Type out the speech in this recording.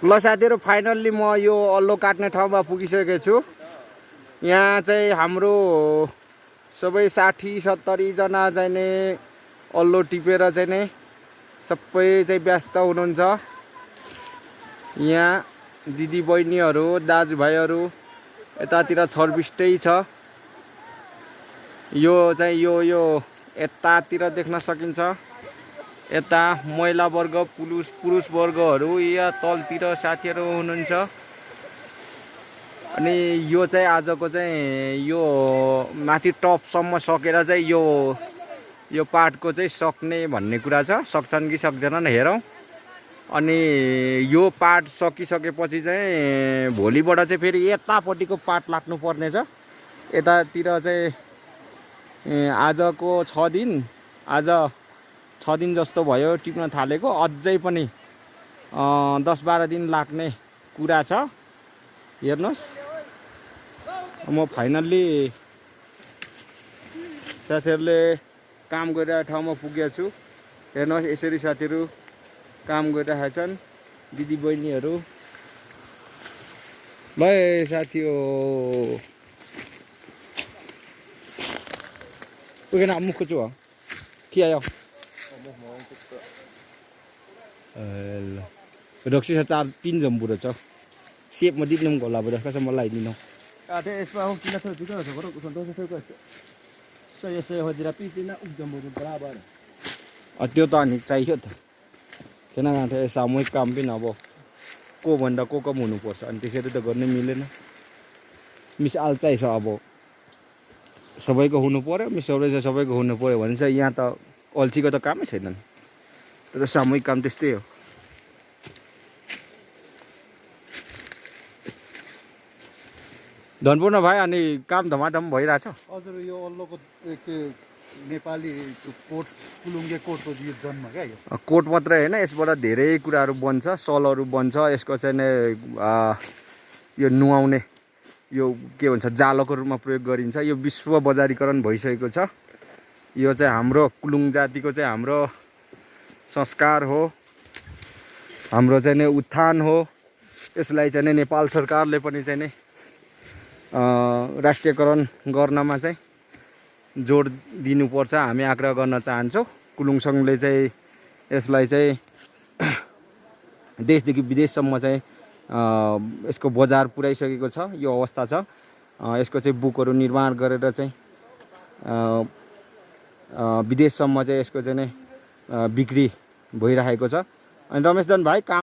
ल साथीहरु फाइनल्ली म यो अल्लो काट्ने ठाउँमा पुगिसकेको छु। यहाँ चाहिँ हाम्रो सबै 60-70 जना चाहिँ नि अल्लो टिपेर चाहिँ नि सबै चाहिँ व्यस्त हुनुहुन्छ। यहाँ दिदी बहिनीहरु दाजुभाइहरु यतातिर छरबिस्टै छ। यो चाहिँ यो यतातिर देख्न सकिन्छ। यता महिला वर्ग पुरुष वर्गहरु यहाँ तलतिर साथीहरु हुनुहुन्छ। अनि यो चाहिँ आजको चाहिँ यो माथि टपसम्म सकेर चाहिँ यो पार्टको चाहिँ सक्ने भन्ने कुरा छ। सक्छन् कि सक्दैनन् हेरौं। अनि यो पार्ट सकिसकेपछि चाहिँ भोलिबाट चाहिँ फेरि यतापट्टिको पार्ट लाग्नु पर्ने छ। यतातिर चाहिँ आजको 6 दिन आज 6 दिन जस्तो भयो टिप्न थालेको। अझै पनि 10-12 दिन लाग्ने कुरा छ। हेर्नुस् म फाइनल्ली साथीहरुले काम गरिरहेको ठाउँमा पुगेको छु। हेर्नुस् यसरी साथीहरु काम गरिरहेका छन् दिदी बहिनीहरु। ल साथी हो उगेन मुख छु के आयो रक्सी 4-3 जम्बुरो छ सेप म दिन्नम गोला बरे कसम मलाई दिनु आथे यसमा हो किन छ दिनु छ बरो सन्तोष छ को सय हजिरा पितिना जम्बुरो बराबर त्यो त अनि चाहियो त किन गाथे सामूहिक काम पनि अब को भन्दा को कम हुनु पर्छ। अनि त्यसरी त गर्न मिलेन। मिस आल्चाइ छ अब सबैको हुनु पर्यो। मिस सबैको हुनु पर्यो भने चाहिँ यहाँ त अल्छीको त कामै छैन। तर सामूहिक काम त्यस्तै हो। धनपूर्ण भाइ अनि काम धमाधम भइरहेछ। हजुर यो अल्लोको नेपाली कोट कुलुङ्गे कोटको यो जन्म क्या यो कोट मात्रै हैन यसबाट धेरै कुराहरु बन्छ। सलहरु बन्छ। यसको चाहिँ नि यो नुहाउने यो के भन्छ जालको रूपमा प्रयोग गरिन्छ। यो विश्व बजारीकरण भइसकेको छ। यो चाहिँ हाम्रो कुलुङ जातिको चाहिँ हाम्रो संस्कार हो। हाम्रो चाहिँ नि उत्थान हो। यसलाई चाहिँ नि नेपाल सरकारले पनि चाहिँ नि राष्ट्रियकरण गर्नमा चाहिँ जोड दिनुपर्छ हामी आग्रह गर्न चाहन्छौँ। कुलुङ संघले चाहिँ यसलाई चाहिँ देशदेखि विदेशसम्म चाहिँ यसको बजार पुर्याइसकेको छ। यो अवस्था छ। यसको चाहिँ बुकहरु निर्माण गरेर चाहिँ विदेशसम्म चाहिँ यसको चाहिँ नि बिक्री भइरहेको छ। अनि रमेशदन भाइ काम